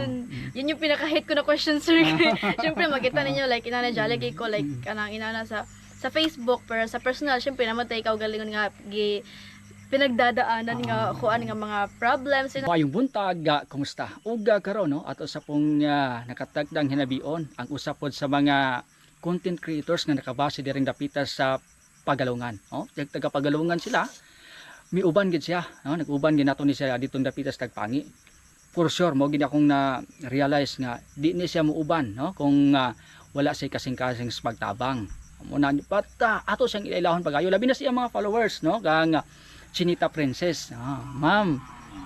Ayun. Yun yung pinaka-hate ko na question, sir. Siyempre, makita ninyo, like, inana, jolly kay ko, like, kanang inana sa Facebook, pero sa personal, syempre, naman tayo ikaw galingon nga, gi, pinagdadaanan nga, kuan nga mga problems. Maayong buntag, kumusta? Uga karon, no, ato sa pong nakatagdang hinabion ang usa pod sa mga content creators nga nakabase diring dapita sa Pagalungan, no? Taga Pagalungan sila. Miuban gid siya, no? Nag-uban gid nato ni siya dito dapita sa Tagpangi. For sure mo gid akong na realize nga di ni siya muuban, no, kung wala siya kasing-kasing sa pagtabang. Mo na but ato siyang ilailahon pagayo, labi na siya mga followers, no, kang Chinita Princess. Ma'am,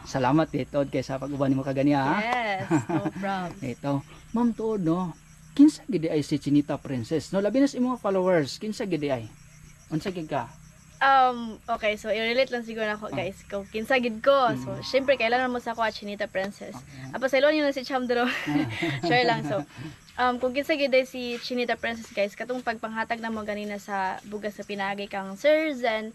salamat dito kay sa pag-uban nimo kaganiya, ha? Yes, no problem. Ito, ma'am, tuod, no. Kinsa gid ay si Chinita Princess? No, labi na sa imong followers, kinsa gid ay? Unsa gid ka? Okay, so i-relate lang siguro ako, guys. Kung kinsa gid ko. So, syempre, kailangan mo sa ako at Chinita Princess. Apa sa yun na si Chamdro. Share lang. So, kung kinsa gid ay si Chinita Princess, guys, katong pagpanghatag na mo ganina sa bugas sa pinagi kang Sir Zen,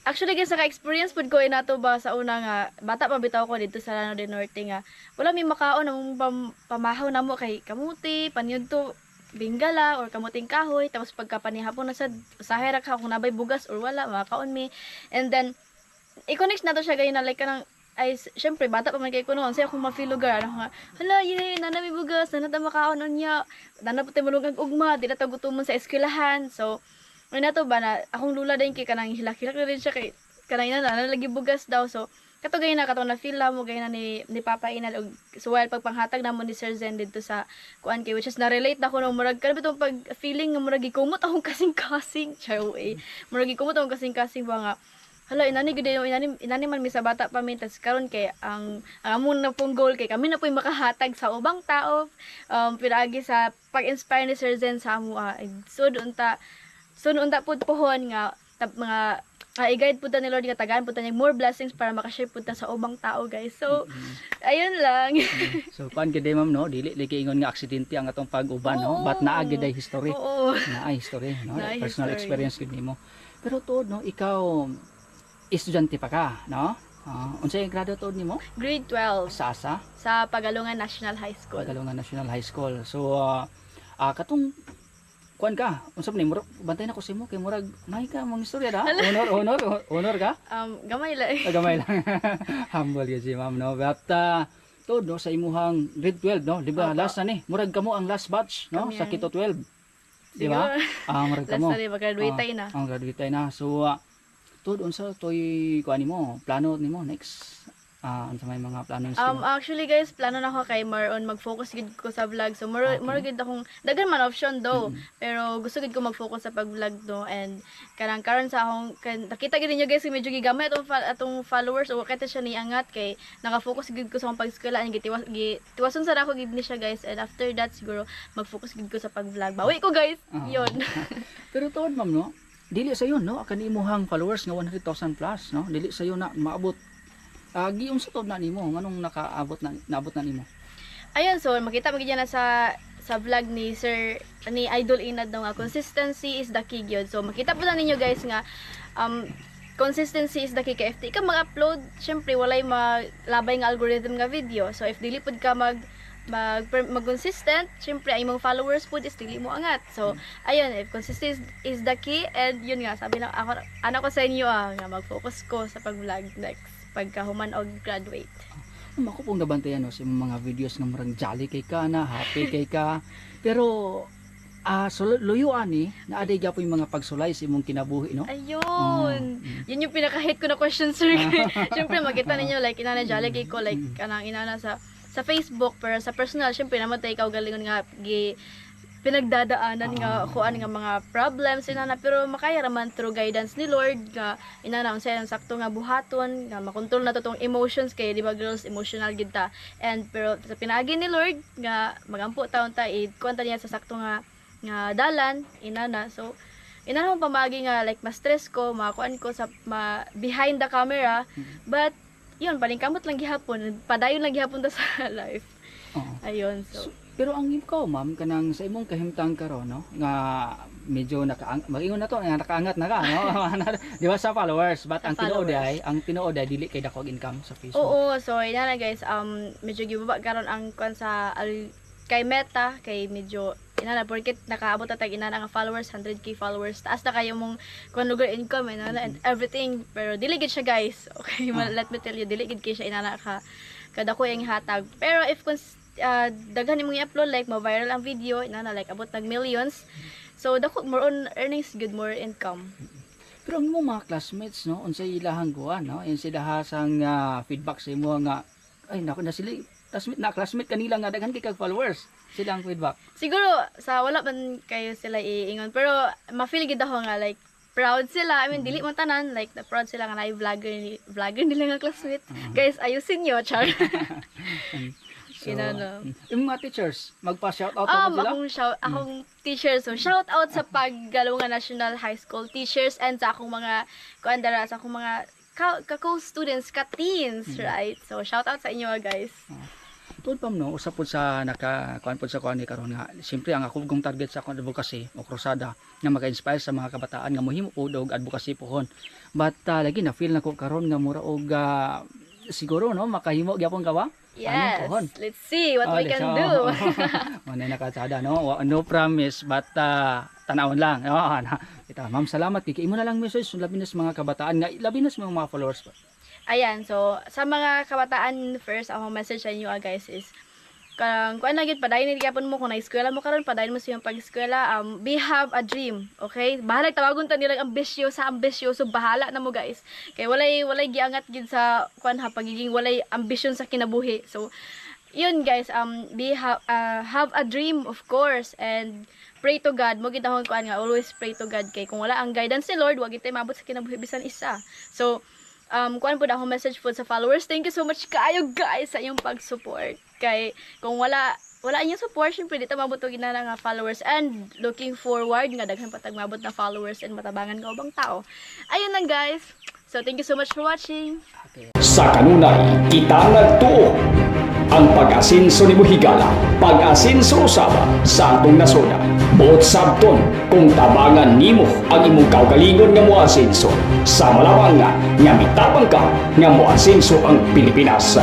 actually guys, naka-experience pud ko inato ba sa una nga bata pa bitaw ko dito sa Lanao del Norte nga wala mi makaon ang pamahaw namo kay kamuti, panyudto, binggala or kamuting kahoy. Tapos pagka panihapon na sad, usahay ra ka kung nabay bugas or wala makaon mi. And then i-connect na to siya gayon na like kanang ay syempre bata pa man kay ko noon say akong ma-feel lugar ano nga, hala, yay, nana mi bugas, nana ta makaon unya, nana pa tay malungag ugma, di na ta gutomon sa eskwelahan. So ay nato ba na akong lula din kay kanang hilak-hilak na rin siya kay kanang ina na lagi bugas daw. So kato gayon na katong na feel mo gayon na ni Papa Inal og so while pagpanghatag namo ni Sir Zen didto sa kuan kay which is na relate na ko no, murag kanang bitong pag feeling nga murag gikumot akong kasing-kasing, chow eh, murag gikumot akong kasing-kasing ba nga hala, inani gud yung inani inani man mi sa bata pa mi. Tas karon kay ang amon na pong goal kay kami na po'y makahatag sa ubang tao pinaagi sa pag-inspire ni Sir Zen sa amo. Sud unta pud pohon nga mga i-guide pud ta ni Lord nga tagaan pud ta niya more blessings para makashare pud ta sa ubang tao, guys. So ayun lang. So kuan gid ma'am, no, dili lagi ingon nga aksidente ang atong pag-uban, no, Oo. But naa gid ay history. Naa history, no? Naay Personal history. Experience gid nimo. Pero tuod, no, ikaw estudyante pa ka, no? Unsay grado tuod nimo? Grade 12. Sa asa? Sa Pagalungan National High School. Pagalungan National High School. So katong kuan ka, unsa man ni murag bantay na ko sa imo kay murag may ka mga istorya da. Honor, honor, honor ka. Gamay lang. Ah, gamay lang. Humble gyud si ma'am, no. But tuod, no, sa imuhang grade 12, no, di ba? Opo. Last na ni. Murag kamo ang last batch, no, Kami sa Kito 12. Di ba? Siguro. Ah, murag Last kamo. na rin, mag-graduate tayo na. Ang graduate tayo na. So tuod, unsa toy kuan nimo, plano nimo next? Unsa may mga plano nimo? Actually guys, plano na ako kay more on mag-focus gid ko sa vlog. So more more gid akong daghan man option though, pero gusto gid ko mag-focus sa pag-vlog, no, and kanang karon sa akong kan, nakita gid ninyo guys, medyo gigamay atong followers o kahit siya niangat kay naka-focus gid ko sa akong pag-eskwela and gitiwas gi tiwason sa ako gid ni siya, guys. And after that siguro mag-focus gid ko sa pag-vlog. Bawi ko, guys. Yun. Pero tuod ma'am, no, dili sa no, kan imuhang followers nga 100,000 plus, no, dili sa na maabot. Giunsa tuod na nimo nganong nakaabot na naabot na nimo? Ayun, so makita mo gid na sa vlog ni Sir ni Idol Inad, no, nga consistency is the key gyud. So makita po na ninyo guys nga consistency is the key kay if di ka mag-upload, syempre walay malabay nga algorithm nga video. So if dili pud ka mag mag mag-consistent, syempre ang imong followers pud is dili mo angat. So ayun, if consistency is the key and yun nga sabi lang ako ano ko sa inyo nga mag-focus ko sa pag-vlog next pagkahuman og graduate. Ako pong nabantayan, no, sa imong mga videos nga murag jolly kay ka na, happy kay ka. Pero so luyo ani, naa day gyapon yung mga pagsulay sa imong kinabuhi, no? Ayun. Yun yung pinaka-hate ko na question, sir. Syempre, makita ninyo, like, inana, jolly kay ko, like, kanang inana sa Facebook, pero sa personal, syempre, naman tayo ikaw galingon nga, gi, pinagdadaanan nga, kuan nga mga problems, inana, pero makaya raman through guidance ni Lord, nga, inana, unsay ang sakto nga buhaton, nga makontrol na to tong emotions, kay, di ba, girls, emotional gid ta. And, pero, sa pinaagi ni Lord, nga, magampo taon ta, i kuan ta niya sa sakto nga dalan, inana. So, inana akong pamagi nga like ma-stress ko, makuan ko sa ma, behind the camera, but yun, paningkamot lang gihapon, padayon lang gihapon ta sa life. Oo. Ayun, so. Pero ang ikaw, ma'am, kanang sa imong kahimtang karon, no, nga medyo nakaang mag-ingon na to nga nakaangat na ka, no? Di ba, sa followers, but Sa ang tinuod followers. ay, ang tinuod ay dili kay dako ang income sa Facebook. Oo, so ina na, guys, medyo gibaba karon ang kwan sa kay Meta, kay medyo ina na porket nakaabot na tag ina na nga followers, 100K followers, taas na kayo mong kwan lugar income ina na and everything, pero dili gid siya, guys. Okay, let me tell you, dili gid kay siya inana ka kadako yung hatag. Pero if kung daghan imong i-upload, like ma-viral ang video ina na, like abot nag millions, so dako more on earnings, good more income. Pero ang imong mga classmates, no, unsay ilahang kuan, no? Yung sila sang feedback sa imo nga ay nako na sila classmate na classmate kanila nga daghan kay kag followers. Sila ang feedback. Siguro sa wala man kayo sila iingon, pero ma-feel gid ako nga like proud sila. I mean, dili man tanan, like na proud sila nga naay vlogger ni vlogger nila nga classmate. Guys, ayusin nyo, char. So, Inano. Yung mga teachers, magpa-shout out ako sila. Akong teacher, so shout out sa Paggalungan National High School teachers and sa akong mga kuan dara, sa akong mga ka-co-students, ka-teens, right? So shout out sa inyo, guys. Tuod pa, no, usa pod sa naka kuan pod sa kuan ni karon nga siyempre ang ako kong target sa akong advocacy o krusada nga maka-inspire sa mga kabataan nga mohimo pod og advocacy pohon. But lagi na feel nako karon nga mura og siguro, no, makahimo gyapon ka ba? Yes. Pohon? Let's see what we Oh, can so, do. Mo na nakasada, no. No promise, but tanawon lang. Oh, na. Ita, ma'am, salamat kay imo na lang message labi na sa mga kabataan nga labi na sa mga followers pa. Ayan, so sa mga kabataan first, akong message sa inyo, guys, is kang kuan na gid, padayon ni gyapon mo. Kung na-eskwela mo karon, padayon mo sa iyong pag-eskwela. Be have a dream, okay? Bahala tawagon ta nilang ambisyo sa ambisyoso, bahala na mo, guys, kay walay giangat gid sa kuan ha, pagiging walay ambisyon sa kinabuhi. So yun, guys, be have a dream, of course, and pray to God mo gid. Akong kuan nga always pray to God, kay kung wala ang guidance ni Lord, wa gid tay maabot sa kinabuhi bisan isa. So kuan po na akong message po sa followers. Thank you so much kaayo, guys, sa inyong pag-support. Kay kung wala inyong support, syempre di ta mabot og inana nga followers, and looking forward nga daghan pa tag mabot na followers and matabangan ka ubang tao. Ayun lang, guys. So thank you so much for watching. Okay. Sa kanunay, kita nagtuo. Ang pag-asinso ni Buhigala, pag-asinso usaba sa atong nasoda. Buot sabton kung tabangan nimo ang imong kaugalingon nga moasinso. Sa malawang nga, nga mitabang ka nga moasinso ang Pilipinas.